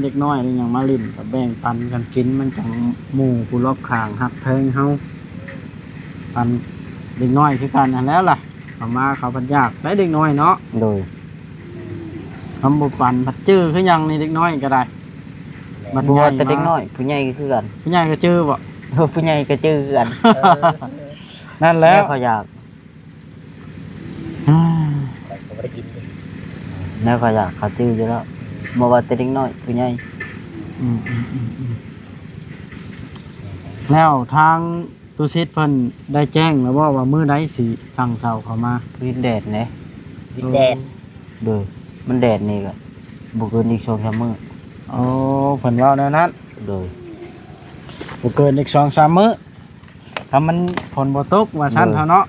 ເດັກນ້ອຍນີ້ຫຍັງມາຫຼິ້ນ ກໍແບ່ງປັນກັນກິນ ມັນຈັ່ງໝູ່ຜູ້ລອບຂ້າງຮັກແພງເຮົາ. ອັນເດັກນ້ອຍຄືກັນຫັ້ນແຫຼະລະ ເຂົາມາເຂົາພັດຢາກໄດ໋ເດັກນ້ອຍເນາະ. ໂດຍ ຄຳບໍ່ປັນພັດຈື່ຄືຫຍັງນີ້ ເດັກນ້ອຍກໍໄດ້. ບັດ ບໍ່ວ່າແຕ່ເດັກນ້ອຍ ຜູ້ໃຫຍ່ກໍຄືກັນ. ຜູ້ໃຫຍ່ກໍຈື່ບໍ່? ເອີ ຜູ້ໃຫຍ່ກໍຈື່ຄືກັນ. ເອີ ນັ້ນແຫຼະ ແນວເຂົາຢາກ ອືມ ຂ້ອຍກໍບໍ່ໄດ້ກິນເດ້ ແນວເຂົາຢາກ ເຂົາຈື່ຢູ່ແລ້ວ ບໍ່ວ່າແຕ່ເດັກນ້ອຍຜູ້ໃຫຍ່. ອືມໆໆໆ ແລ້ວທາງຕຸສິດເພິ່ນໄດ້ແຈ້ງແລ້ວບໍ່ວ່າມື້ໃດຊິສັ່ງເຊົ່າເຂົ້າມາ? ຕິດແດດເດ້ ຕິດແດດ. ໂດຍ ມັນແດດນີ້ກໍບໍ່ເກີນອີກສອງສາມມື້. ໂອ້ ເພິ່ນເວົ້າແນວນັ້ນ. ໂດຍ ບໍ່ເກີນອີກສອງສາມມື້ ຖ້າມັນຝົນບໍ່ຕົກວ່າຊັ້ນ ໂດຍ ເນາະ.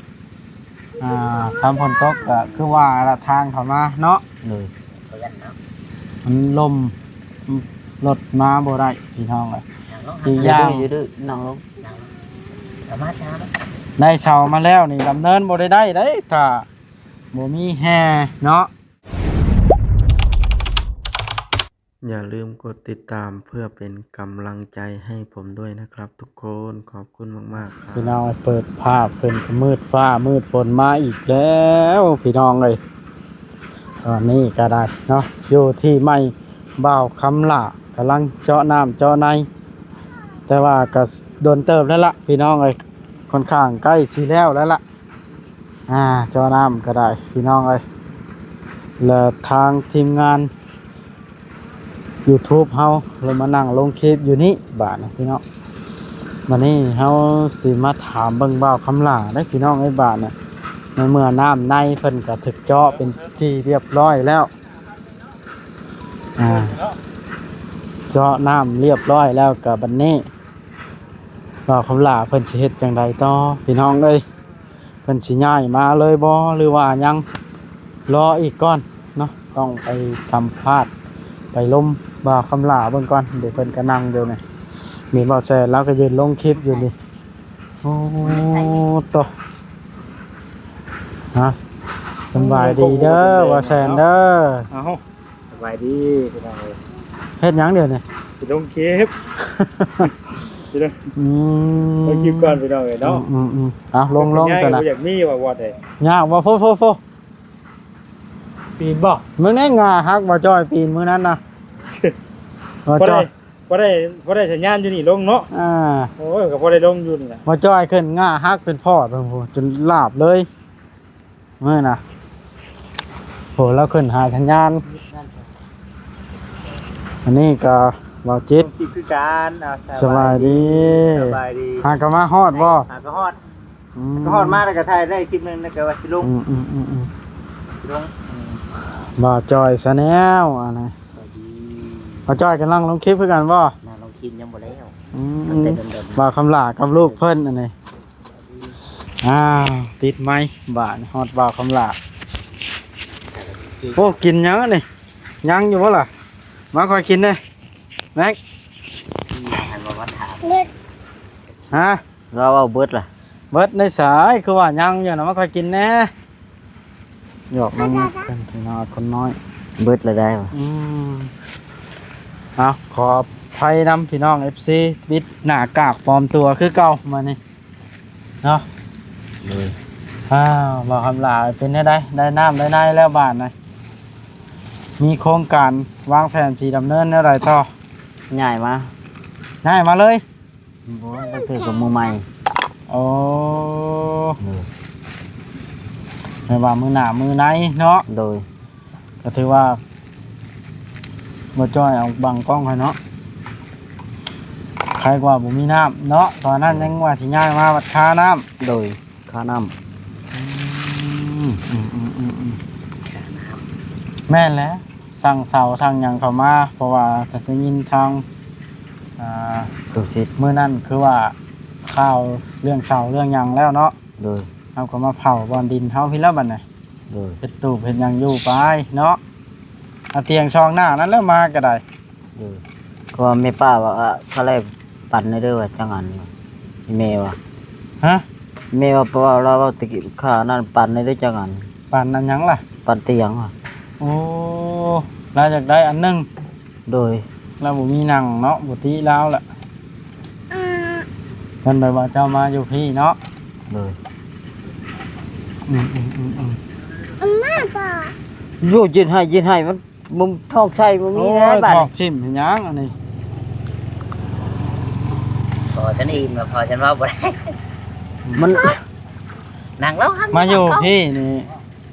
ອ່າ ຖ້າຝົນຕົກກໍຄືວ່າລະ ທາງເຂົ້າມາເນາະ. ໂດຍ ມັນລົມ ລົດມາບໍ່ໄດ້ພີ່ນ້ອງເອີຍ. ອີກຢ່າງ ຢ່າດື້ ຢ່າດື້ ນັ່ງລົງ ໄດ້ເຊົ່າມາແລ້ວນີ້ ດຳເນີນບໍ່ໄດ້ໄດ້ເດ້ ຖ້າບໍ່ມີແຮ່ເນາະ. ຢ່າລືມກົດຕິດຕາມເພື່ອເປັນກຳລັງໃຈໃຫ້ຜົມດ້ວຍນະຄັບທຸກຄົນ. ຂອບຄຸນມາກໆ ຄັບ. ພີ່ນ້ອງເອີຍ ເປີດພາບຂຶ້ນ ມືດຟ້າມືດຝົນມາອີກແລ້ວພີ່ນ້ອງເອີຍ. ຕອນນີ້ກໍໄດ້ເນາະ ຢູ່ທີ່ໄມ້ບ່າວຄຳຫຼ້າ ກຳລັງເຈາະນ້ຳເຈາະໃນ ແຕ່ວ່າກໍດົນເຕີບແລ້ວລະພີ່ນ້ອງເອີຍ ຂ້ອນຂ້າງໃກ້ຊິແລ້ວແລ້ວລະ. ອ່າ ເຈາະນ້ຳກໍໄດ້ພີ່ນ້ອງເອີຍ ແລະ ທາງທີມງານຢູທູບເຮົາ ເລີຍມານັ່ງລົງຄລິບຢູ່ນີ້ບາດນີ້ພີ່ນ້ອງ. ບາດນີ້ເຮົາຊິມາຖາມເບິ່ງບ່າວຄຳຫຼ້າເດ້ພີ່ນ້ອງເອີຍ ບາດນີ້ ໃນເມື່ອນ້ຳໃນເພິ່ນກໍຖືກເຈາະເປັນທີ່ຮຽບຮ້ອຍແລ້ວ ອ່າ ເຈາະນ້ຳຮຽບຮ້ອຍແລ້ວ ກໍບາດນີ້ບ່າວຄຳຫຼ້າເພິ່ນຊິເຮັດຈັ່ງໃດຕໍ່ພີ່ນ້ອງເອີຍ. ເພິ່ນຊິຍ້າຍມາເລີຍບໍ່ ຫຼືວ່າຍັງ ລໍອີກກ່ອນເນາະ. ຕ້ອງໄປສຳພາດ ໄປລົມບ່າວຄຳຫຼ້າເບິ່ງກ່ອນ. ເດ ເພິ່ນກໍນັ່ງຢູ່ນີ້ ມີບ່າວແຊນລາວກໍຢືນລົງຄລິບຢູ່ນີ້. ໂອ້ໂຕ ຮະ ສຳບາຍດີເດີບ່າວແຊນເດີ. ເອົ້າ ສະບາຍດີພີ່ນ້ອງເອີຍ. ເຮັດຫຍັງດຽວນີ້? ຊິລົງຄລິບ ຊິລົງ ອືມ ລົງຄລິບກ່ອນພີ່ນ້ອງເອີຍເນາະ. ອືມໆໆ ເອົາ ລົງໆ ຊັ້ນນະ. ຢາກມີວ່າວັດເດ້ ຍາກບໍ່? ໂພໆໆ ປີນບໍ່? ມື້ນີ້ງາຫັກ ບ່າວຈ້ອຍປີນມື້ນັ້ນນະ. ບໍ່ໄດ້ ບໍ່ໄດ້ ບໍ່ໄດ້ສັນຍານຢູ່ນີ້ລົງເນາະ. ອ່າ ໂອ້ຍ ກໍບໍ່ໄດ້ລົງຢູ່ນີ້ນະ. ບ່າວຈ້ອຍຂຶ້ນງາຫັກເປັນພອດ ໂອ້ໂຫ ຈົນລາບເລີຍ. ມື້ນະ ໂຫ ລາວຂຶ້ນຫາສັນຍານ. ອັນນີ້ກໍບ່າວຈິດ ລົງຄລິບຄືກັນ. ອ່າ ສະບາຍດີ ສະບາຍດີ ສະບາຍດີ. ຫາກໍມາຮອດບໍ່? ຫາກໍຮອດ ອືມ ກໍຮອດມາແລ້ວກໍຖ່າຍໄດ້ຄລິບໜຶ່ງ ແລ້ວກໍວ່າຊິລົງ. ອືມໆໆໆ ຊິລົງ ອືມ ບ່າວຈ້ອຍຊາແນລ ອັນນີ້ ສະບາຍດີ. ບ່າວຈ້ອຍກຳລັງລົງຄລິບຄືກັນບໍ່? ນະ ລົງຄລິບຍັງບໍ່ແລ້ວ. ອືມ ຕັ້ງແຕ່ດົນໆ ບ່າວຄຳຫຼ້າກັບລູກເພິ່ນ ອັນນີ້ ອ້າວ ຕິດໄມ ບາດຮອດບ່າວຄຳຫຼ້າ. ໂອ້ ກິນຫຍັງອັນນີ້? ຍັງຢູ່ບໍ່ລະ? ມາ ຂ້ອຍກິນເດ້ ແມັກ. ຮະ? ລາວເວົ້າເບິດລະ. ເບິດໃນສາຍ ຄືວ່າຍັງຢູ່ນະ ມາ ຂ້ອຍກິນແດ່. ຫຍອກນ້ອງແມັກເພິ່ນ ພີ່ນ້ອງຄົນນ້ອຍ. ເບິດລະໄດ້ຫວາ? ອືມ ເອົາ ຂໍອະໄພນຳພີ່ນ້ອງເອັຟຊີ ປິດໜ້າກາກປອມຕົວຄືເກົ່າມື້ນີ້. ເນາະ ໂດຍ. ອ້າວ ບ່າວຄຳຫຼ້າເປັນແນວໃດ? ໄດ້ນ້ຳໄດ້ໃນແລ້ວບາດນະ ມີໂຄງການວາງແຜນຊິດຳເນີນແນວໃດຕໍ່? ຍ້າຍມາ ຍ້າຍມາເລີຍ? ບໍ່ ກໍຄືກັບມື້ໃໝ່. ໂອ້ ໂດຍ. ແປວ່າມື້ໜ້າມື້ໃນເນາະ? ໂດຍ. ກໍຖືວ່າບໍ່ຈ້ອຍເອົາບັງກ້ອງໃຫ້ເນາະ ໃຄກວ່າບໍ່ມີນ້ຳເນາະ. ຕອນນັ້ນຍັງວ່າຊິຍ້າຍມາບັດຄານ້ຳ. ໂດຍ ຄານ້ຳ. ອືມ ອືມໆໆໆ ຄານ້ຳ. ແມ່ນແຫຼະ ສັ່ງເສົາສັ່ງຫຍັງເຂົ້າມາ ເພາະວ່າກໍໄດ້ຍິນທາງ ອ່າ ລູກສິດ ມື້ນັ້ນຄືວ່າຂ່າວເລື່ອງເສົາເລື່ອງຫຍັງແລ້ວເນາະ. ໂດຍ. ເຮົາກໍມາເຜົາບ່ອນດິນເຮົາພີ້ແລ້ວບັດນີ້. ໂດຍ. ເຮັດຕູບເຮັດຫຍັງຢູ່ໄປເນາະ ເອົາຕຽງຊ່ອງໜ້ານັ້ນແຫຼະມາກໍໄດ້. ໂດຍ. ເພາະວ່າແມ່ປ້າວ່າ ອ່າ ຄ່າແລກປັນແດ່ເດີວ່າຈັກອັນ ແມ່ວ່າ. ຮະ? ແມ່ວ່າ ເພາະວ່າລາວເວົ້າແຕ່ກີ້ ຄ່ານັ້ນປັນແດ່ເດີຈັກອັນ. ປັນອັນຫຍັງລະ? ປັນຕຽງ. ໂອ້ ລາວຢາກໄດ້ອັນໜຶ່ງ. ໂດຍ. ລາວບໍ່ມີນັ່ງເນາະ ບໍ່ຕິລາວລະ. ອືມ ເພິ່ນໄປວ່າເຈົ້າມາຢູ່ພີ້ເນາະ. ໂດຍ. ອືມໆໆ ອືມ ມາບໍ່ ຢູ່ ເຢັນໃຫ້ ເຢັນໃຫ້ ມັນບໍ່ ທອກໃສ່ບໍ່ມີ ໂອ້ຍ ແລ້ວບາດ ທອກຖິ້ມເຮັດຫຍັງອັນນີ້? ພໍຈະອີ່ມແລ້ວ ພໍຈະເວົ້າບໍ່ໄດ້ ມັນ ນັ່ງລົງ ມາຢູ່ພີ້ນີ້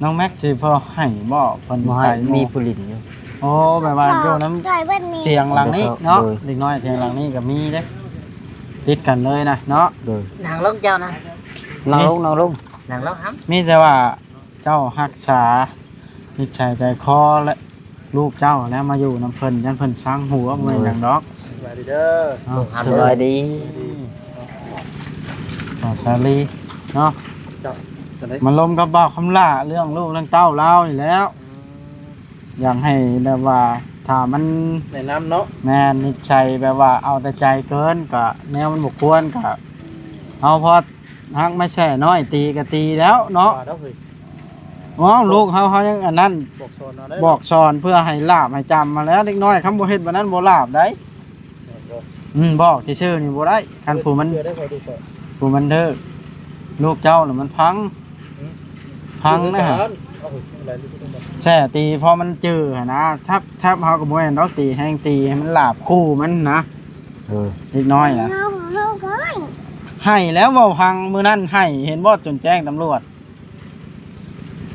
ນ້ອງແມັກຊິພໍໃຫ້ບໍ່? ເພິ່ນບໍ່ໃຫ້ ໄປໝູ່ ມີຜູ້ຫຼິ້ນຢູ່. ໂອ້ ແບບວ່າຢູ່ນຳ ໃກ້ເບິດນີ້ ຖຽງຫຼັງນີ້ເນາະ. ໂດຍ. ເດັກນ້ອຍຖຽງຫຼັງນີ້ກໍມີເດ້ ຕິດກັນເລີຍນະເນາະ. ໂດຍ. ນັ່ງລົງເຈົ້ານະ ນັ່ງລົງ ນັ່ງລົງ ນັ່ງລົງ. ມີແຕ່ວ່າເຈົ້າຮັກສານິດໃສໃຈຄໍ ແລະ ລູກເຈົ້າແລ້ວມາຢູ່ນຳເພິ່ນ ຢ້ານເພິ່ນຊັງຫົວ ບໍ່ແມ່ນຫຍັງດອກ. ສະບາຍດີເດີ. ເອົ້າ ສະບາຍດີ ສາວສາລີເນາະ. ເຈົ້າ ມາລົມກັບບ່າວຄຳຫຼ້າເລື່ອງລູກເລື່ອງເຕົ້າລາວນີ້ແຫຼ້ວ. ອືມ ຢາກໃຫ້ແບບວ່າ ຖ້າມັນແນະນຳເນາະ. ແມ່ນ ນິດໄສແບບວ່າເອົາແຕ່ໃຈເກີນ ກະແນວມັນບໍ່ຄວນ ກະເຮົາພໍ ຮັກໄມ້ແສ້ນ້ອຍຕີກໍຕີແລ້ວເນາະ. ວ່າແລ້ວເຮີ້ຍ ວ້າວ ລູກເຮົາ ເຮົາຍັງອັນນັ້ນ ບອກສອນເອົາໄດ້ ບອກສອນເພື່ອໃຫ້ຫຼາບໃຫ້ຈຳມາແລ້ວ. ເດັກນ້ອຍຄຳບໍ່ເຮັດແບບນັ້ນບໍ່ຫຼາບໄດ໋. ແມ່ນບໍ່? ອືມ ບອກຊື່ໆນີ້ບໍ່ໄດ້. ຄັນຜູ້ມັນ ເຊື່ອໄດ້ ຂ້ອຍດູກ່ອນ ຜູ້ມັນເດີ ລູກເຈົ້າລະມັນພັງ ຫືມ ພັງນະ. ເອົາຫື້ຍ ແສ້ຕີພໍມັນຈື່ຫັ້ນນະ ທັບ ທັບເຮົາກໍບໍ່ແມ່ນດອກ ຕີແຮງ ຕີໃຫ້ມັນຫຼາບຄູ່ມັນນະ. ເອີ ເດັກນ້ອຍນະ ໃຫ້ແລ້ວເວົ້າພັງ. ມື້ນັ້ນໃຫ້ ເຫັນບໍ່ ຈົນແຈ້ງຕຳຫຼວດ.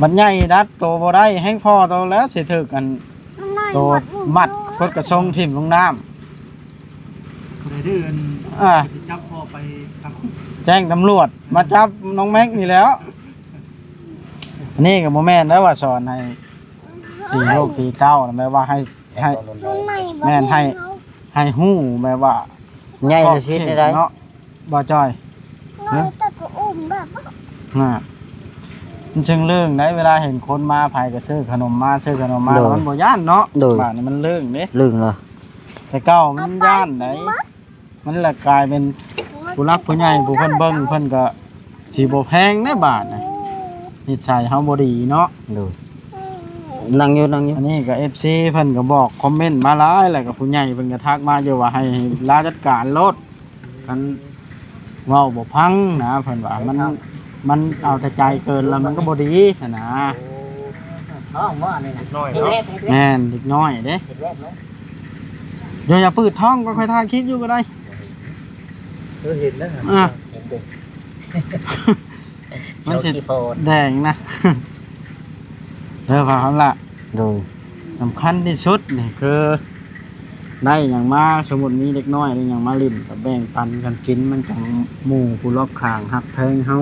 ບັດໃຫຍ່ດັດໂຕບໍ່ໄດ້ ແຮງພໍໂຕແລ້ວ ຊິຖືກອັນ ໂຕມັດກົດກະຊົງຖິ້ມລົງນ້ຳ. ຜູ້ໃດດື້ອັນ ອ່າ ຊິຈັບພໍ່ໄປຂັງຄຸກ. ແຈ້ງຕຳຫຼວດມາຈັບນ້ອງແມັກນີ້ແລ້ວ. ອັນນີ້ກໍບໍ່ແມ່ນແລ້ວວ່າສອນໃຫ້ ຕີລູກຕີເຕົ້ານະ ແບບວ່າໃຫ້ ໃຫ້ ແມ່ນໃຫ້ ໃຫ້ຮູ້ແບບວ່າ ໃຫຍ່ແລ້ວຊິເຮັດແນວໃດເນາະ ບ່າວຈ້ອຍ? ຮະ? ນະ ມັນຈຶ່ງເລື່ອງໃດ ເວລາເຫັນຄົນມາ ໃຜກໍຊື້ຂະໜົມມາ ຊື້ຂະໜົມມາ ໂດຍ ແລ້ວມັນບໍ່ຢ້ານເນາະ. ໂດຍ. ບາດນີ້ມັນເລື່ອງເດ້ ເລື່ອງເນາະ. ແຕ່ເກົ່າມັນຢ້ານໃດ ມັນລະກາຍເປັນຜູ້ຫຼັກຜູ້ໃຫຍ່ ຜູ້ເພິ່ນເບິ່ງ ເພິ່ນກໍຊິບໍ່ແພງໃນບາດນະ ນິດໄສເຮົາບໍ່ດີເນາະ. ໂດຍ. ນັ່ງຢູ່ ນັ່ງຢູ່. ອັນນີ້ກໍເອັຟຊີເພິ່ນກໍບອກ ຄອມເມັນມາຫຼາຍ ແລ້ວກໍຜູ້ໃຫຍ່ເພິ່ນກໍທັກມາຢູ່ວ່າໃຫ້ລາວຈັດການໂລດ ຄັນເວົ້າບໍ່ຟັງນະ ເພິ່ນວ່າມັນ ມັນເອົາແຕ່ໃຈເກີນ ແລ້ວມັນກໍບໍ່ດີຫັ້ນນະ. ທ້ອງບໍ່ອັນນີ້ນະ? ເດັກນ້ອຍເນາະ. ແມ່ນ ເດັກນ້ອຍເດ້. ເດັກນ້ອຍເນາະ. ເຈົ້າຢ່າປືດທ້ອງ ຂ້ອຍຖ່າຍຄລິບຢູ່ກໍໄດ້. ເອີ ເຫັນແລ້ວ ອ່າ ເຫັນເດ້ ມັນຊິແດງນະ. ເອີ ພາຄຳລະ ໂດຍ ສຳຄັນທີ່ສຸດນີ້ຄື ໄດ້ຫຍັງມາ ສົມມຸດມີເດັກນ້ອຍໄດ້ຫຍັງມາຫຼິ້ນ ກໍແບ່ງປັນກັນກິນ ມັນຈັ່ງໝູ່ຜູ້ລອບຂ້າງຮັກແພງເຮົາ.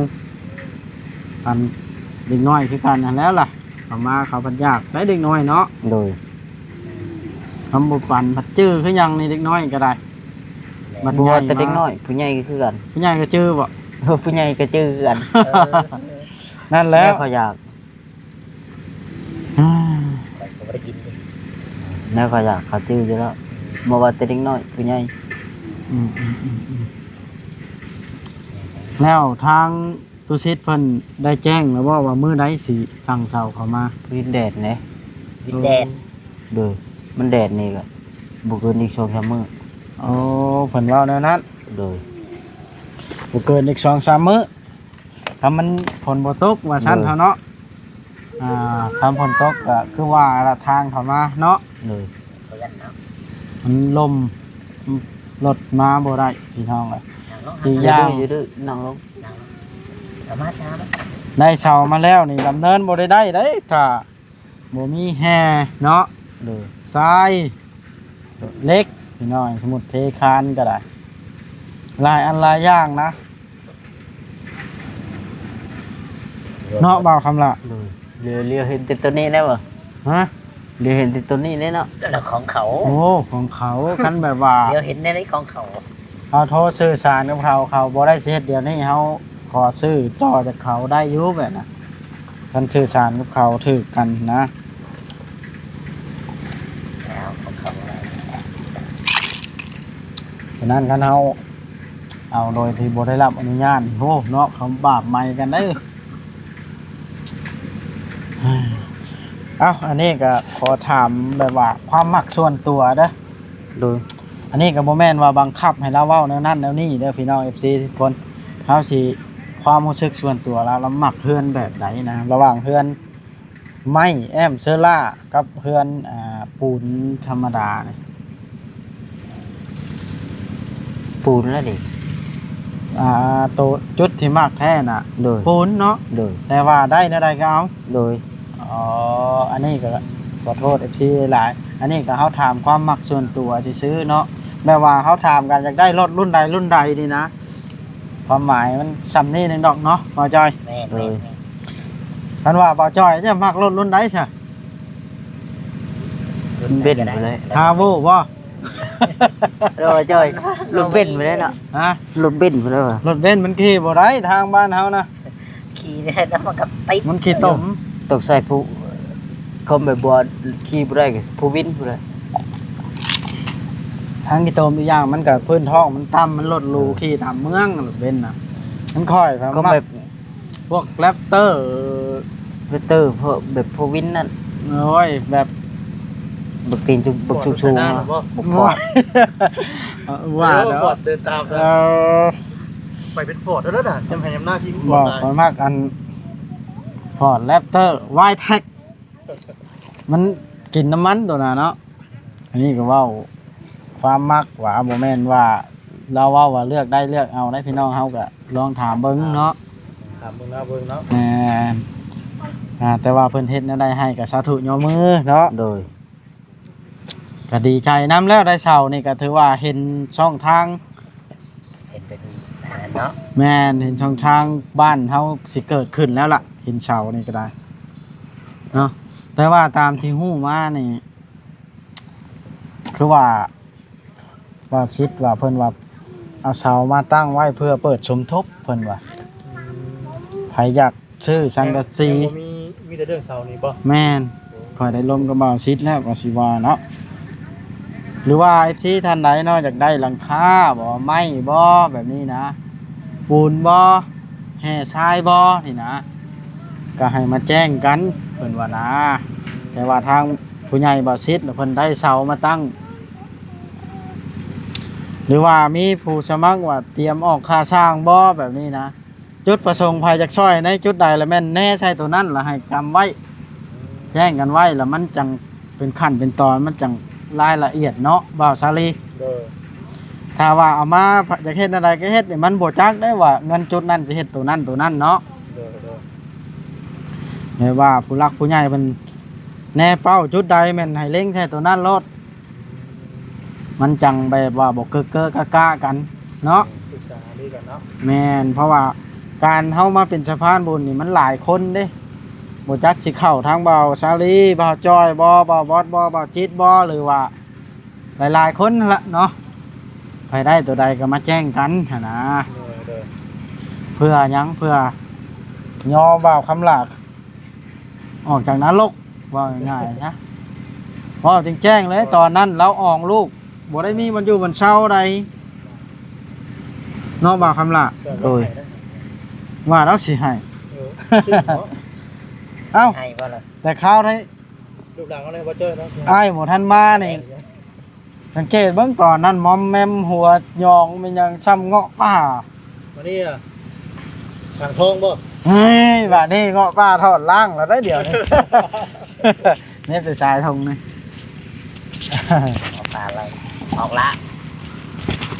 ອັນເດັກນ້ອຍຄືກັນຫັ້ນແຫຼະລະ ເຂົາມາເຂົາພັດຢາກໄດ໋ເດັກນ້ອຍເນາະ. ໂດຍ. ຄຳບໍ່ປັນພັດຈື່ຄືຫຍັງນີ້ ເດັກນ້ອຍກໍໄດ້. ແມ່ນ. ບັດ ບໍ່ວ່າແຕ່ເດັກນ້ອຍ ຜູ້ໃຫຍ່ກໍຄືກັນ. ຜູ້ໃຫຍ່ກໍຈື່ບໍ່? ເອີ ຜູ້ໃຫຍ່ກໍຈື່ຄືກັນ. ເອີ ນັ້ນແຫຼະ ແນວເຂົາຢາກ ອືມ ຂ້ອຍກໍບໍ່ໄດ້ກິນເດ້ ແນວເຂົາຢາກ ເຂົາຈື່ຢູ່ແລ້ວ. ບໍ່ວ່າແຕ່ເດັກນ້ອຍ ຜູ້ໃຫຍ່. ອືມໆໆໆ ແລ້ວທາງ ຕຸສິດເພິ່ນໄດ້ແຈ້ງແລ້ວບໍ່ວ່າມື້ໃດຊິສັ່ງເຊົ່າເຂົ້າມາ? ວິນແດດເດ້. ວິນແດດ. ໂດຍ. ມັນແດດນີ້ກະບໍ່ເກີນອີກສອງສາມມື້. ໂອ້ ເພິ່ນເວົ້າແນວນັ້ນ. ໂດຍ. ບໍ່ເກີນອີກສອງສາມມື້ ຖ້າມັນຝົນບໍ່ຕົກວ່າຊັ້ນເນາະ. ໂດຍ. ອ່າ ຖ້າຝົນຕົກກະຄືວ່າລະ ທາງເຂົ້າມາເນາະ. ໂດຍ. ມັນລົມ ລົດມາບໍ່ໄດ້ພີ່ນ້ອງເອີຍ. ອີກຢ່າງ ຢູ່ດື້ໆ ນັ່ງລົງ ໄດ້ເຊົ່າມາແລ້ວນີ້ ດຳເນີນບໍ່ໄດ້ໄດ້ເດ້ ຖ້າບໍ່ມີແຮ່ເນາະ. ໂດຍ. ຊາຍ ເຫຼັກ ພີ່ນ້ອງ ສະມຸດເທຄານກໍໄດ້ ຫຼາຍອັນຫຼາຍຢ່າງນະ ເນາະ ບ່າວຄຳລະ. ໂດຍ. ຫຼຽວ ຫຼຽວເຫັນແຕ່ໂຕນີ້ແລ້ວບໍ່? ຮະ? ຫຼຽວເຫັນແຕ່ໂຕນີ້ແຫຼະເນາະ. ແລ້ວຂອງເຂົາ. ໂອ້ ຂອງເຂົາ ຄັນແບບວ່າ ຫຼຽວເຫັນແນວໃດຂອງເຂົາ. ເຮົາໂທສື່ສານກັບເຂົາ ເຂົາບໍ່ໄດ້ຊິເຮັດດຽວນີ້ ເຮົາຂໍຊື້ຕໍ່ຈາກເຂົາໄດ້ຢູ່ແບບນັ້ນ ຄັນສື່ສານກັບເຂົາຖືກກັນນະ. ແລ້ວຂອງເຂົາ ສະນັ້ນ ຄັນເຮົາເອົາໂດຍທີ່ບໍ່ໄດ້ຮັບອະນຸຍາດ ໂອ້ ເນາະ ເຂົາບາບໃໝ່ກັນເດີ. ເອົ້າ ອັນນີ້ກໍຂໍຖາມແບບວ່າຄວາມມັກສ່ວນຕົວເດີ ໂດຍ ອັນນີ້ກໍບໍ່ແມ່ນວ່າບັງຄັບໃຫ້ລາວເວົ້າແນວນັ້ນແນວນີ້ເດີພີ່ນ້ອງ ເອັຟຊີ ທຸກຄົນ. ເຮົາຊິ ຄວາມຮູ້ສຶກສ່ວນຕົວລາວ ລາວມັກເຮືອນແບບໃດນະ ລະຫວ່າງເຮືອນໄມ້ແອ້ມເຊີລ່າກັບເຮືອນ ອ່າ ປູນທຳມະດານີ້? ປູນແລ້ວນີ້ ອ່າ ໂຕ ຈຸດທີ່ມັກແທ້ນະ ໂດຍ ປູນເນາະ ໂດຍ ແຕ່ວ່າໄດ້ແນວໃດກໍເອົາ ໂດຍ. ອໍ ອັນນີ້ກໍຂໍໂທດ ເອັຟຊີ ຫຼາຍໆ ອັນນີ້ກໍເຮົາຖາມຄວາມມັກສ່ວນຕົວຊື່ໆເນາະ ແບບວ່າເຮົາຖາມກັນຢາກໄດ້ລົດລຸ້ນໃດລຸ້ນໃດນີ້ນະ ຄວາມໝາຍມັນຊ່ຳນີ້ໜຶ່ງດອກເນາະ ບ່າວຈ້ອຍ. ແມ່ນ ໂດຍ ແມ່ນ ແມ່ນ. ຄັນວ່າບ່າວຈ້ອຍຈະມັກລົດລຸ້ນໃດຊະ? ລຸ້ນເບັນພຸ້ນແຫຼະ ຮາໂວບໍ່? ໂດຍ ຈ້ອຍ ລຸ້ນເບັນພຸ້ນແຫຼະເນາະ. ຮະ? ລຸ້ນເບັນພຸ້ນແຫຼະວ່າ ລົດເບັນມັນຂີ່ບໍ່ໄດ້ທາງບ້ານເຮົານະ. ຂີ່ໄດ້ແລ້ວມັນກໍຕິດ ມັນຂີ້ຕົມ. ຕ້ອງໃຊ້ຜູ້ ຄົນແບບບໍ່ຂີ່ບໍ່ໄດ້ກໍຜູ້ວິນພຸ້ນແຫຼະ. ທາງຂີ້ຕົມ ອີກຢ່າງມັນກໍພື້ນທ້ອງມັນຕ່ຳ ມັນລົດຫຼູ ເອີ ຂີ່ຕາມເມືອງ ລົດເບັນນະ. ມັນຂ້ອຍ ຂ້ອຍ ກໍ ມັກ ແບບ ພວກແຣັບເຕີ ແຣັບເຕີ ພວກແບບໂຟວີນນັ້ນ. ໂອ້ຍ ແບບ ບັກຕີນຈຸ ບັກສູງໆ ບໍ່ ບໍ່ ບໍ່ ວ່າ ເອີ ເດີ ຟອດເດີຕາມ ເອີ ໄປເປັນຟອດແລ້ວນະ ຍາມໄຮ່ຍາມນາທີ່ ບໍ່ ຂ້ອຍມັກອັນ ຟອດແຣັບເຕີ ວາຍແທັກ ມັນກິນນ້ຳມັນໂຕນັ້ນເນາະ. ອັນນີ້ກໍເວົ້າຄວາມມັກວ່າ ບໍ່ແມ່ນວ່າລາວເວົ້າວ່າເລືອກໄດ້ເລືອກເອົາໄດ໋ ພີ່ນ້ອງເຮົາກໍລອງຖາມເບິ່ງເນາະ ຖາມເບິ່ງເນາະ ເບິ່ງເນາະ. ແມ່ນ ອ່າ ແຕ່ວ່າເພິ່ນເຮັດແນວໃດໃຫ້ກໍສາທຸຍໍມືເນາະ. ໂດຍ ກໍດີໃຈນຳແລ້ວ ໄດ້ເຊົ່ານີ້ກໍຖືວ່າເຫັນຊ່ອງທາງ ເຫັນເປັນອັນນັ້ນເນາະ. ແມ່ນ ເຫັນຊ່ອງທາງບ້ານເຮົາຊິເກີດຂຶ້ນແລ້ວລະ ເຫັນເສົານີ້ກໍໄດ້ເນາະ. ແຕ່ວ່າຕາມທີ່ຮູ້ມານີ້ ຄືວ່າ ວ່າຊິດວ່າເພິ່ນວ່າເອົາເສົາມາຕັ້ງໄວ້ເພື່ອເປີດສົມທົບ ເພິ່ນວ່າ ອືມ ໃຜຢາກ ຊື້ສັງກະສີ ຍັງ ຍັງບໍ່ມີ ມີແຕ່ເລື່ອງເສົານີ້ບໍ່? ແມ່ນ ຂ້ອຍໄດ້ລົມກັບບ່າວສິດແລ້ວ ກໍຊິວ່າເນາະ ຫຼືວ່າ ເອັຟຊີ ທ່ານໃດເນາະ ຢາກໄດ້ຫຼັງຄາບໍ່ ໄມ້ບໍ່ ແບບນີ້ນະ ປູນບໍ່ ແຮ່ຊາຍບໍ່ ນີ້ນະ ກໍໃຫ້ມາແຈ້ງກັນ ເພິ່ນວ່ານະ. ແຕ່ວ່າທາງຜູ້ໃຫຍ່ບ່າວສິດ ເພິ່ນໄດ້ເສົາມາຕັ້ງ ຫຼືວ່າມີຜູ້ສະໝັກວ່າຕຽມອອກຄ່າສ້າງບໍ່ ແບບນີ້ນະ ຈຸດປະສົງໃຜຢາກຊ່ອຍໃນຈຸດໃດ ລະແມ່ນແນໃສ່ໂຕນັ້ນ ລະໃຫ້ກຳໄວ້ ແຈ້ງກັນໄວ້ ລະມັນຈັ່ງເປັນຂັ້ນເປັນຕອນ ມັນຈັ່ງລາຍລະອຽດເນາະ ບ່າວສາລີ. ໂດຍ ຖ້າວ່າເອົາມາ ຢາກເຮັດແນວໃດກໍເຮັດນີ້ ມັນບໍ່ຈັກໄດ້ວ່າເງິນຈຸດນັ້ນຈະເຮັດໂຕນັ້ນໂຕນັ້ນເນາະ. ໂດຍ ໂດຍ ແມ່ນວ່າຜູ້ຫຼັກຜູ້ໃຫຍ່ເພິ່ນແນເປົ້າຈຸດໃດ ແມ່ນໃຫ້ເລັງໃສ່ໂຕນັ້ນໂລດ. ມັນຈັ່ງແບບວ່າບໍ່ເກີະເກີະກະກະກັນເນາະ ປຶກສາຫາລືກັນເນາະ. ແມ່ນ ເພາະວ່າການເຮົາມາເປັນສະພານບຸນນີ້ມັນຫຼາຍຄົນເດ້ ບໍ່ຈັກຊິເຂົ້າທາງບ່າວສາລີ ບ່າວຈ້ອຍບໍ່ ບ່າວບອດບໍ່ ບ່າວຈິດບໍ່ ຫຼືວ່າຫຼາຍໆຄົນຫັ້ນລະເນາະ ໃຜໄດ້ໂຕໃດກໍມາແຈ້ງກັນຫັ້ນນະ. ໂດຍ ໂດຍ ເພື່ອຫຍັງ ເພື່ອຍໍບ່າວຄຳຫຼ້າ ອອກຈາກນະລົກ ເວົ້າງ່າຍໆຊະ ເວົ້າແຈ້ງໆເລີຍ ຕອນນັ້ນລາວອອງລູກ ບໍ່ໄດ້ມີບ່ອນຢູ່ບ່ອນເຊົາໃດເນາະ ບ່າວຄຳຫຼ້າ. ໂດຍ ວ່າລາວຊິໃຫ້ ເອີ ເອົ້າ ໃຫ້ບໍ່ລະ ແຕ່ຄາວໄດ້ ລູກຫຼານເຮົາໄດ້ບໍ່ເຈີເນາະ ອ້າຍບໍ່ທັນມານີ້ ສັງເກດເບິ່ງຕອນນັ້ນ ມອມແມມຫົວຫຍອງແມ່ນຫຍັງ ຊ່ຳເງາະປ່າ. ບາດນີ້ອະ ສັງທອງບໍ່? ເຮີ້ຍ ບາດນີ້ເງາະປ່າຖອນລ້າງແລ້ວໄດ໋ ດຽວນີ້ ເນັດໄປສາຍທອງນີ້ ເງາະປ່າໄລ່ອອກລະ.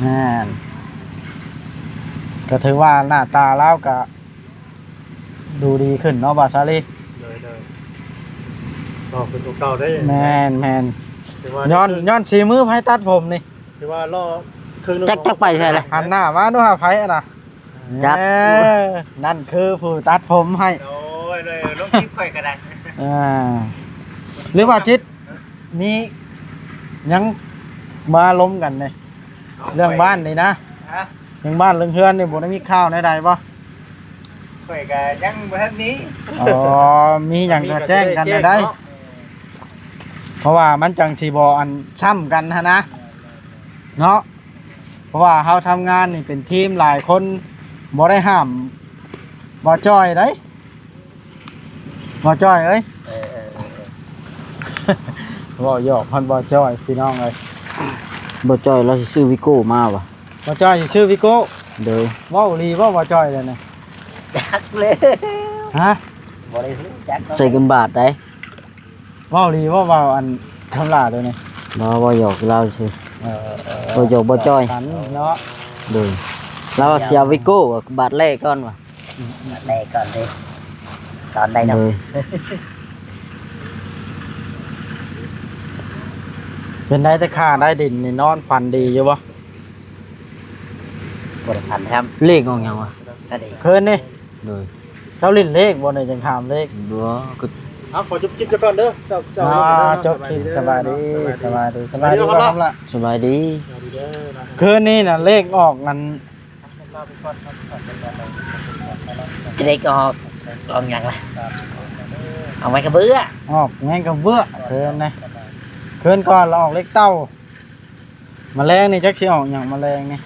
ແມ່ນ ກໍຖືວ່າໜ້າຕາລາວກະ ດູດີຂຶ້ນເນາະ ບ່າວສາລີ. ໂດຍ ໂດຍ ກໍຄືຕົວເກົ່າໄດ້. ແມ່ນ ແມ່ນ ຖືວ່າຍ້ອນ ຍ້ອນສີມືໃຜຕັດຜົມນີ້ ຖືວ່າລໍເຄິ່ງໜຶ່ງ ຈັກ ຈັກໄປໃສລະ ຫັນໜ້າມາດູຫາໃຜຫັ້ນນະ. ຈັກ ເອີ ນັ້ນຄືຜູ້ຕັດຜົມໃຫ້. ໂອ້ຍ ເລີຍລົງຄລິບຂ້ອຍກໍໄດ້. ອ່າ ຫຼືວ່າຈິດ ມີຫຍັງມາລົມກັນນີ້ ເລື່ອງບ້ານນີ້ນະ? ຮະ? ເລື່ອງບ້ານເລື່ອງເຮືອນນີ້ ບໍ່ໄດ້ມີຂ່າວແນວໃດບໍ່? ຂ້ອຍກໍຍັງບໍ່ທັນມີ. ອໍ ມີຫຍັງກໍແຈ້ງກັນແດ່ໃດ໋ ເພາະວ່າມັນຈັ່ງຊິບໍ່ອັນຊ້ຳກັນຫັ້ນນະ ເນາະ. ເພາະວ່າເຮົາທຳງານນີ້ເປັນທີມຫຼາຍຄົນ ບໍ່ໄດ້ຫ້າມບໍ່ຈ່ອຍໃດ໋. ບໍ່ຈ່ອຍເອີຍ ເອີ ເອີ ເອີ ເວົ້າຫຍອກຮອດບໍ່ຈ່ອຍ ພີ່ນ້ອງເອີຍ. ບໍ່ຈ່ອຍລາວຊິຊື້ວິໂກ້ມາຫວາ? ບໍ່ຈ່ອຍຊິຊື້ວິໂກ້? ໂດຍ. ເວົ້າອີ່ຫຼີບໍ່ ບໍ່ຈ່ອຍແລ້ວນີ້? ຈັກແລ້ວ. ຮະ? ບໍ່ໄດ້ຮູ້ຈັກ. ໃສ່ກຳບາດໄດ໋. ເວົ້າອີ່ຫຼີບໍ່ ເວົ້າອັນຄຳຫຼ້າໂຕນີ້? ບໍ່ ເວົ້າຫຍອກລາວຊື່. ເອີ ເອີ ເອີ ບໍ່ຫຍອກບໍ່ຈ່ອຍ ກັນເນາະ. ໂດຍ. ລາວວ່າຊິເອົາວິໂກ້ ບາດແລກກ່ອນວ່າ. ອືມ ແລກກ່ອນເດ້ ຕອນໃດເນາະ? ໂດຍ. ເປັນໄດ ແຕ່ຂ້າໄດ້ດິນນີ້ ນອນຝັນດີຢູ່ບໍ່? ບໍ່ໄດ້ຝັນຊ້ຳ. ເລກອອກຫຍັງວະ? ກໍດີ ຄືນນີ້. ໂດຍ. ເຈົ້າຫຼິ້ນເລກບໍ່ນີ້ ຈັ່ງຖາມເລກ? ບໍ່ ກໍ ເອົາ ຂໍຈົບຄລິບຊະກ່ອນເດີ ເຈົ້າ ເຈົ້າ ອ່າ ຈົບຄລິບ. ສະບາຍດີ ສະບາຍດີ ສະບາຍດີ ສະບາຍດີ ສະບາຍດີ. ຄືນນີ້ນະ ເລກອອກອັນ ຈະໄດ້ກໍອອກ ອອກຫຍັງລະ? ອອກແມງກະເບື້ອ ອອກແມງກະເບື້ອ. ຄືນນະ ຄືນກ່ອນລະອອກເລກເຕົ່າ. ມະແລງນີ້ຈັກຊິອອກຫຍັງ ມະແລງນີ້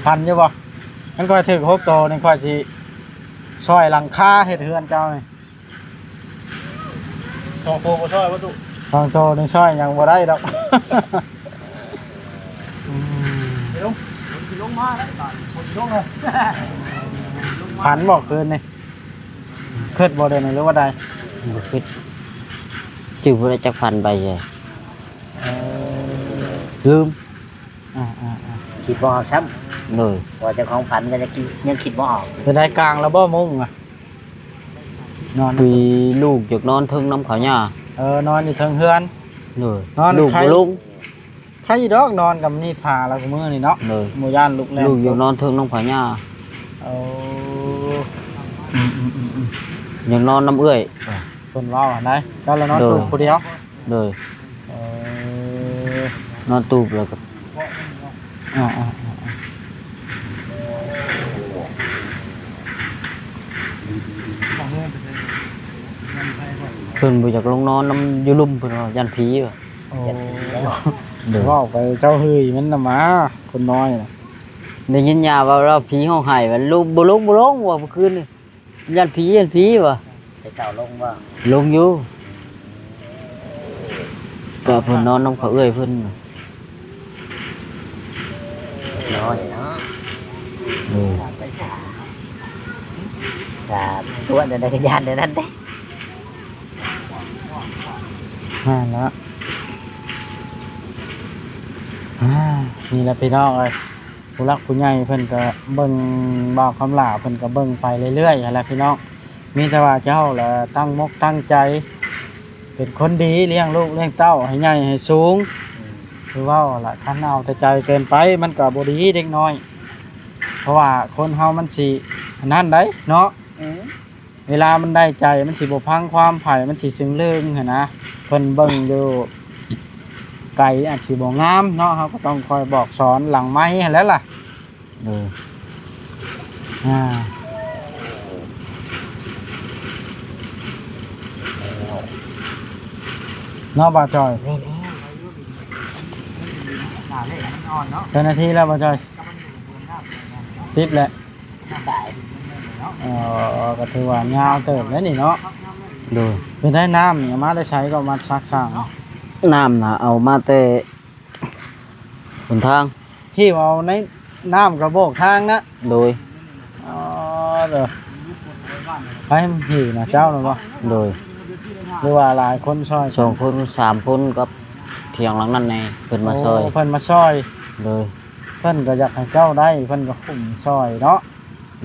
ພັນຢູ່ບໍ່? ຄັນຂ້ອຍຖືກຫົກໂຕນີ້ ຂ້ອຍຊິຊ່ອຍຫຼັງຄາເຮັດເຮືອນເຈົ້ານີ້. ສອງໂຕບໍ່ຊ່ອຍບໍ່ຕຸ? ສອງໂຕນີ້ຊ່ອຍຫຍັງບໍ່ໄດ້ດອກ. ອືມ ໄປລົງ ຝົນຊິລົງມາແລ້ວບາດນີ້ ຝົນຊິລົງແລ້ວ. ຝັນບໍ່ຄືນນີ້? ຄິດບໍ່ເດນີ້ ຫຼືວ່າໃດ? ບໍ່ຄິດ ຈື່ບໍ່ໄດ້ຈັກຝັນໄປເລີຍ. ເອີ ລືມ. ອ່າໆໆ ຄິດບໍ່ອອກຊ້ຳ. ໂດຍ. ເພາະວ່າເຈົ້າຂອງຝັນກໍຍັງຄິດ ຍັງຄິດບໍ່ອອກ. ເປັນໄດ ກາງແລ້ວບໍ່ມຸ້ງອະ? ນອນ ມີລູກຢາກນອນເທິງນຳເຂົາຍ່າ. ເອີ ນອນຢູ່ເທິງເຮືອນ. ໂດຍ. ນອນ ລູກບໍ່ລົງ. ໃຄດອກ ນອນກັບມີຜ້າລະ ມື້ນີ້ເນາະ. ໂດຍ. ບໍ່ຢ້ານລູກແລ່ນ. ລູກຢາກນອນເທິງນຳເຂົາຍ່າ. ໂອ້ ອືມໆໆໆ ຢາກນອນນຳເອື້ອຍ ເພິ່ນເວົ້າຫັ້ນໃດ. ເຈົ້າລະນອນ ໂດຍ ຕູບຜູ້ດຽວ. ໂດຍ. ເອີ ນອນຕູບແລ້ວກໍ ອ່າໆ ເພິ່ນບໍ່ຢາກລົງນອນນຳຢູ່ລຸ່ມ ເພິ່ນວ່າຢ້ານຜີວ່າ. ໂອ້ ໂດຍ. ເວົ້າໄປເຈົ້າເຮີຍມັນນະໝາ ຄົນນ້ອຍນະ. ໄດ້ຍິນຍ່າເວົ້າແລ້ວ ຜີຮ້ອງໄຫ້ວ່າ ລຸກ ບໍ່ລົງ ບໍ່ລົງວ່າ ເມື່ອຄືນນີ້. ຢ້ານຜີ ຢ້ານຜີວ່າ. ແຕ່ເຈົ້າລົງບໍ່? ລົງຢູ່ ກໍເພິ່ນນອນນຳເຂົາເອື້ອຍເພິ່ນ. ນ້ອຍເນາະ. ເອີ ສາທຸ ອັນໃດກໍຢ້ານແນວນັ້ນເດ້. ຫັ້ນລະ ອ່າ ນີ້ລະພີ່ນ້ອງເອີຍ. ຜູ້ຫຼັກຜູ້ໃຫຍ່ເພິ່ນກໍເບິ່ງບ່າວຄຳຫຼ້າ ເພິ່ນກໍເບິ່ງໄປເລື້ອຍໆຫັ້ນແຫຼະພີ່ນ້ອງ. ມີແຕ່ວ່າເຈົ້າລະຕັ້ງມົກຕັ້ງໃຈເປັນຄົນດີ ລ້ຽງລູກລ້ຽງເຕົ້າໃຫ້ໃຫຍ່ໃຫ້ສູງ. ຄືເວົ້າລະ ຄັນເອົາແຕ່ໃຈເກີນໄປ ມັນກໍບໍ່ດີເດັກນ້ອຍ ເພາະວ່າຄົນເຮົາມັນຊິອັນນັ້ນໃດ໋ເນາະ. ເວລາມັນໄດ້ໃຈ ມັນຊິບໍ່ຟັງຄວາມໃຜ ມັນຊິຊຶງເລິງຫັ້ນນະ. ເພິ່ນເບິ່ງຢູ່ໄກອາດຊິບໍ່ງາມເນາະ ເຮົາກໍຕ້ອງຄອຍບອກສອນຫຼັງໄມຫັ້ນແຫຼະລະ. ເອີ ອ່າ ເນາະ ບ່າວຈອຍ. ເຈົ້າໜ້າທີ່ແລ້ວ ບ່າວຈອຍ? ສິບແຫຼະ. ເອີ ກໍຖືວ່າຍາວເຕີບແລ້ວນີ້ເນາະ. ໂດຍ. ເປັນໄດ ນ້ຳນີ້ເອົາມາແຕ່ໃສ ກໍມາສັກສ້າງ? ນ້ຳນະເອົາມາແຕ່ຫົນທາງ ຫິ້ວເອົາໃນນ້ຳກະໂບກທາງນະ. ໂດຍ. ອໍ ເດີ ໃຜຫິ້ວນະ ເຈົ້ານະບໍ່? ໂດຍ. ຫຼືວ່າຫຼາຍຄົນຊ່ອຍກັນ? ສອງຄົນ ສາມຄົນ ກັບຖຽງຫຼັງນັ້ນແດ່ ເພິ່ນມາຊ່ອຍ. ໂອ້ ເພິ່ນມາຊ່ອຍ. ໂດຍ. ເພິ່ນກໍຢາກໃຫ້ເຈົ້າໄດ້ ເພິ່ນກໍຄຸ້ມຊ່ອຍເນາະ.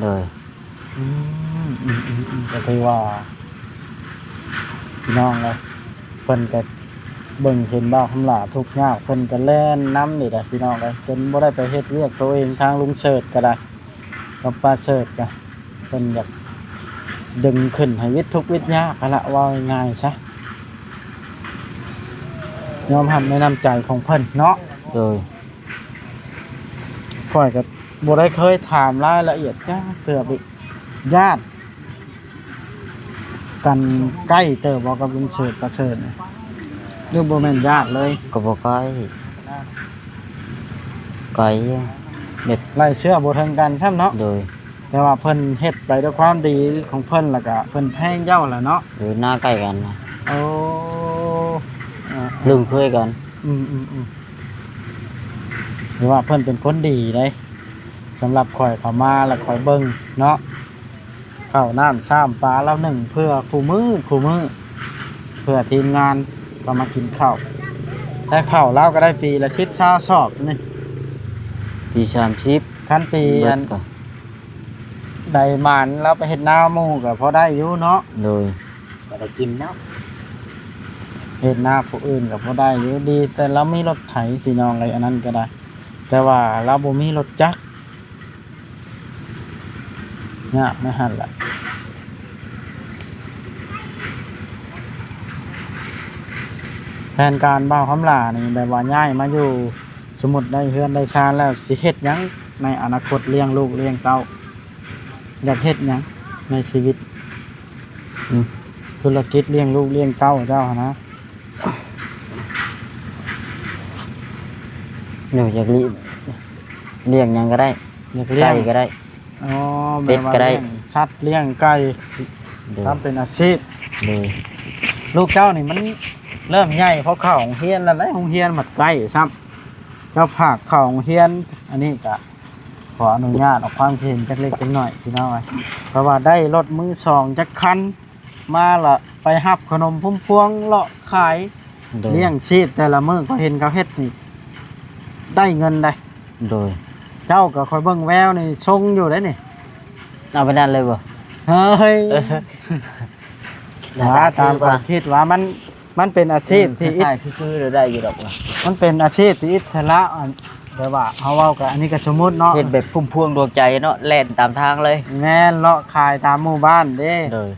ໂດຍ. ອືມ ອືມໆໆ ກໍຖືວ່າພີ່ນ້ອງເອີຍ ເພິ່ນກໍເບິ່ງເຫັນບ່າວຄຳຫຼ້າທຸກຍາກ ເພິ່ນກໍແລ່ນນຳນີ້ແຫຼະພີ່ນ້ອງເອີຍ. ຈົນບໍ່ໄດ້ໄປເຮັດວຽກໂຕເອງ ທາງລຸງເສີດກໍໄດ້ ກັບປ້າເສີດກໍ ເພິ່ນຢາກດຶງຂຶ້ນໃຫ້ວິດທຸກວິດຍາກຫັ້ນລະ ເວົ້າງ່າຍໆຊະ. ຍອມຮັບໃນນ້ຳໃຈຂອງເພິ່ນເນາະ. ໂດຍ. ຂ້ອຍກໍບໍ່ໄດ້ເຄີຍຖາມລາຍລະອຽດຈັກເທື່ອ ຍາດກັນໃກ້ເຕີບບໍ່ກັບລຸງເສີດປະເສີດນີ້ ຫຼືບໍ່ແມ່ນຍາດເລີຍ? ກໍບໍ່ໃກ້ ໄກ ແບບໄລ່ເຊື້ອບໍ່ເຖິງກັນຊ້ຳເນາະ. ໂດຍ. ແຕ່ວ່າເພິ່ນເຮັດໄປດ້ວຍຄວາມດີຂອງເພິ່ນ ແລ້ວກະເພິ່ນແພງເຈົ້າແຫຼະເນາະ. ເອີ ໜ້າໃກ້ກັນນະ. ໂອ້ ເອີ ລຶ້ງເຄີຍກັນ. ອືມໆ ຖືວ່າເພິ່ນເປັນຄົນດີເດ້ ສຳລັບຂ້ອຍເຂົ້າມາແລ້ວຂ້ອຍເບິ່ງເນາະ ເຂົ້ານ້ຳຊາມປາລາວໜຶ້ງເພື່ອຄູ່ມື້ຄູ່ມື້ ເພື່ອທີມງານກໍມາກິນເຂົ້າ ແຕ່ເຂົ້າລາວກໍໄດ້ປີລະສິບຊາວຊອບນີ້ ປີສາມສິບ ຄັນປີ ເບິດ ອັນ ກໍ ໄດ້ໝານລາວໄປເຮັດນາໝູ່ກໍພໍໄດ້ຢູ່ເນາະ ໂດຍ ກໍໄດ້ກິນເນາະ ເຮັດນາຜູ້ອື່ນກໍພໍໄດ້ຢູ່ ດີແຕ່ລາວມີລົດໄຖພີ່ນ້ອງເອີຍ ອັນນັ້ນກໍໄດ້ ແຕ່ວ່າລາວບໍ່ມີລົດຈັກ ຍາກໃນຫັ້ນລະ ແຜນການບ່າວຄຳຫຼ້ານີ້ ແບບວ່າຍ້າຍມາຢູ່ ສົມມຸດໄດ້ເຮືອນໄດ້ຊານແລ້ວ ຊິເຮັດຫຍັງໃນອະນາຄົດ ລ້ຽງລູກລ້ຽງເຕົ້າ ຢາກເຮັດຫຍັງໃນຊີວິດ? ອືມ ທຸລະກິດລ້ຽງລູກລ້ຽງເຕົ້າເຈົ້າຫັ້ນນະ? ໂດຍ ຢາກລ້ຽງ ລ້ຽງຫຍັງກໍໄດ້ ຢາກລ້ຽງ ໄກ່ກໍໄດ້ ອໍ ເປັດກໍໄດ້ ແບບວ່າລ້ຽງສັດລ້ຽງໄກ່ ໂດຍ ທຳເປັນອາຊີບ ໂດຍ ລູກເຈົ້ານີ້ມັນເລີ່ມໃຫຍ່ ພໍເຂົ້າໂຮງຮຽນແລ້ວ ໂຮງຮຽນມັນໃກ້ຊ້ຳ ເຈົ້າພາເຂົ້າໂຮງຮຽນ ອັນນີ້ກະ ຂໍອະນຸຍາດອອກຄວາມຄິດເຫັນຈັກເລັກຈັກນ້ອຍພີ່ນ້ອງເອີຍ ເພາະວ່າໄດ້ລົດມືສອງຈັກຄັນມາລະ ໄປຮັບຂະໜົມພຸ້ມພວງເລາະຂາຍ ໂດຍ ລ້ຽງຊີບແຕ່ລະມື້ ຂ້ອຍເຫັນເຂົາເຮັດນີ້ ໄດ້ເງິນໄດ໋ ໂດຍ ເຈົ້າກໍຂ້ອຍເບິ່ງແວວນີ້ຊົງຢູ່ເດ້ນີ້ ເອົາໄປນັ້ນເລີຍບໍ່? ເຮີ້ຍ ເອີ ວ່າຕາມຂ້ອຍຄິດວ່າມັນ ມັນເປັນອາຊີບທີ່ອິດ ເອີ ຄ້າຍໆຄືໆ ໄດ້ຢູ່ດອກວ່າ ມັນເປັນອາຊີບທີ່ອິດສະຫຼະ ອັນ ແບບວ່າເຮົາເວົ້າກັນ ອັນນີ້ກໍສົມມຸດເນາະ ເຮັດແບບພຸ້ມພວງດວງໃຈເນາະ ແລ່ນຕາມທາງເລີຍ ແມ່ນ ເລາະຂາຍຕາມໝູ່ບ້ານເດ້ ໂດຍ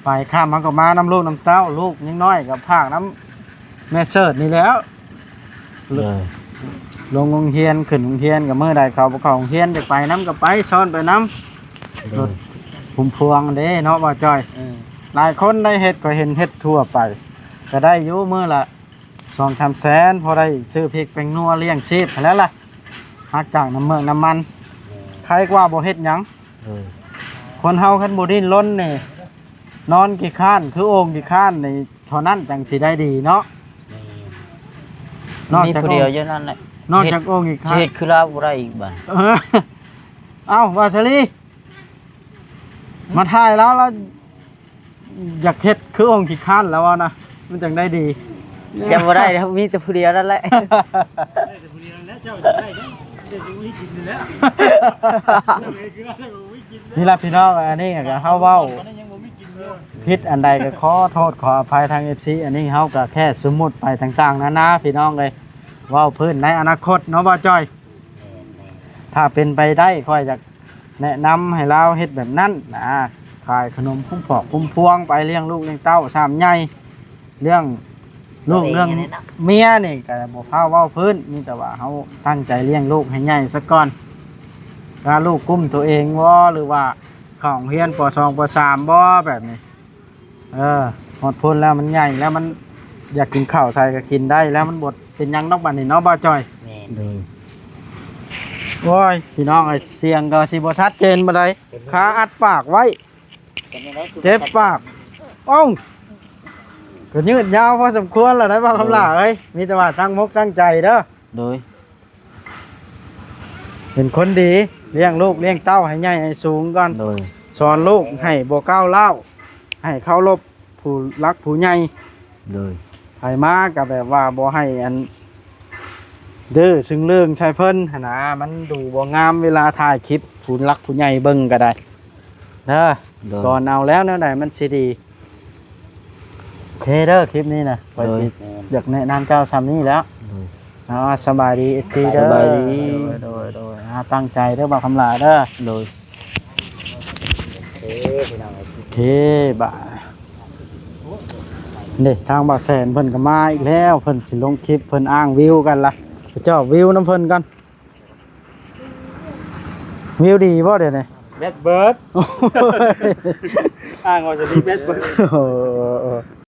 ໄປຄ່ຳເຮົາກໍມານຳລູກນຳເຕົ້າ ລູກຍັງນ້ອຍກໍພາກນຳແມ່ເສີດນີ້ແຫຼ້ວ ໂດຍ ລົງໂຮງຮຽນ ຂຶ້ນໂຮງຮຽນ ກໍມື້ໃດເຂົາບໍ່ເຂົ້າໂຮງຮຽນ ຈະໄປນຳກໍໄປ ຊ້ອນໄປນຳ ໂດຍ ລົດພຸ້ມພວງເດ້ເນາະ ບ່າວຈ້ອຍ ເອີ ຫຼາຍຄົນໄດ້ເຮັດ ຂ້ອຍເຫັນເຮັດທົ່ວໄປ ກໍໄດ້ຢູ່ມື້ລະສອງສາມແສນ ພໍໄດ້ຊື້ພິກແປ້ງນົວລ້ຽງຊີບຫັ້ນແຫຼະລະ ຫັກຈາກນ້ຳເມືອກນ້ຳມັນ ເອີ ໃຄກວ່າບໍ່ເຮັດຫຍັງ ເອີ ຄົນເຮົາຄັນບໍ່ດີ້ນລົນນີ້ ນອນຂີ້ຄ້ານ ຄືໂອ່ງຂີ້ຄ້ານນີ້ ເທົ່ານັ້ນຈັ່ງຊິໄດ້ດີເນາະ ແມ່ນ ນອກຈາກ ມີຜູ້ດຽວຢູ່ນັ້ນແຫຼະ ນອກຈາກໂອ່ງຂີ້ຄ້ານ ຊິເຮັດຄືລາວບໍ່ໄດ້ອີກບາດ ເອີ ເອົ້າ ວ່າສາລີ ມາຖ່າຍລາວ ລາວຢາກເຮັດຄືອົງຂີ້ຄ້ານລາວເວົ້ານະ ມັນຈັ່ງໄດ້ດີ ຍັງບໍ່ໄດ້ ມີແຕ່ຜູ້ດຽວນັ້ນແຫຼະ ນີ້ລະພີ່ນ້ອງ ອັນນີ້ກໍເຮົາເວົ້າຜິດອັນໃດກໍຂໍໂທດຂໍອະໄພທາງ ເອັຟຊີ ອັນນີ້ເຮົາກໍແຄ່ສົມມຸດໄປຕ່າງໆນານາ ພີ່ນ້ອງເອີຍ ເວົ້າພື້ນໃນອະນາຄົດເນາະ ບ່າວຈ້ອຍ ຖ້າເປັນໄປໄດ້ ຂ້ອຍຢາກ ແນະນຳໃຫ້ລາວເຮັດແບບນັ້ນນະ ຂາຍຂະໜົມພຸ້ມພອກພຸ້ມພວງໄປ ລ້ຽງລູກລ້ຽງເຕົ້າຊາມໃຫຍ່ ເລື່ອງລູກເລື່ອງເມຍນີ້ກໍບໍ່ພາເວົ້າພື້ນ ມີແຕ່ວ່າເຮົາຕັ້ງໃຈລ້ຽງລູກໃຫ້ໃຫຍ່ສາກ່ອນ ຖ້າລູກກຸ້ມໂຕເອງບໍ່ ຫຼືວ່າເຂົ້າໂຮງຮຽນ ປໍສອງ ປໍສາມ ບໍ່ ແບບນີ້ ເອີ ຮອດພຸ້ນແລ້ວມັນໃຫຍ່ແລ້ວ ມັນຢາກກິນເຂົ້າໃສກໍກິນໄດ້ແລ້ວ ມັນບໍ່ເປັນຫຍັງດອກບາດນີ້ເນາະ ບ່າວຈ້ອຍ ແມ່ນ ໂດຍ ໂອ້ຍ ພີ່ນ້ອງເອີຍ ສຽງກໍຊິບໍ່ຊັດເຈນປານໃດ ຄາອັດປາກໄວ້ ເຈັບປາກ ເອົ້າ ກໍຍືດຍາວພໍສົມຄວນແລ້ວໄດ໋ ບ່າວຄຳຫຼ້າເອີຍ ມີແຕ່ວ່າຕັ້ງມົກຕັ້ງໃຈເດີ ໂດຍ ເປັນຄົນດີ ລ້ຽງລູກລ້ຽງເຕົ້າໃຫ້ໃຫຍ່ໃຫ້ສູງກ່ອນ ໂດຍ ສອນລູກໃຫ້ບໍ່ກ້າວລ້າວ ໃຫ້ເຄົາລົບຜູ້ຫຼັກຜູ້ໃຫຍ່ ໂດຍ ໃຜມາກໍແບບວ່າບໍ່ໃຫ້ອັນ ດື້ຊຶງເລື່ອງໃສ່ເພິ່ນຫັ້ນນະ ມັນດູບໍ່ງາມເວລາຖ່າຍຄລິບຜູ້ຫຼັກຜູ້ໃຫຍ່ເບິ່ງກໍໄດ້ເດີ ໂດຍ ສອນເອົາແລ້ວແນວໃດມັນຊິດີ ໂອເຄເດີ ຄລິບນີ້ນະ ຂ້ອຍ ໂດຍ ຊິຢາກແນະນຳເຈົ້າຊ່ຳນີ້ແຫຼ້ວ ໂດຍ ເອົາ ສະບາຍດີ ເອັຟຊີ ເດີ ສະບາຍດີ ໂດຍ ໂດຍ ໂດຍ ອ່າ ຕັ້ງໃຈເດີ ບ່າວຄຳຫຼ້າເດີ ໂດຍ ໂອເຄ ພີ່ນ້ອງ ໂອເຄ ບາດ ເດ້ ທາງບ່າວແສນເພິ່ນກໍມາອີກແລ້ວ ເພິ່ນຊິລົງຄລິບ ເພິ່ນອ້າງວິວກັນລະ ໄປຈອບວິວນຳເພິ່ນກ່ອນ ວິວດີບໍ່ດຽວນີ້? ແບັດເບີດ ໂອ້ຍ ອ້າງວ່າຈະມີແບັດເບີດ ໂອ້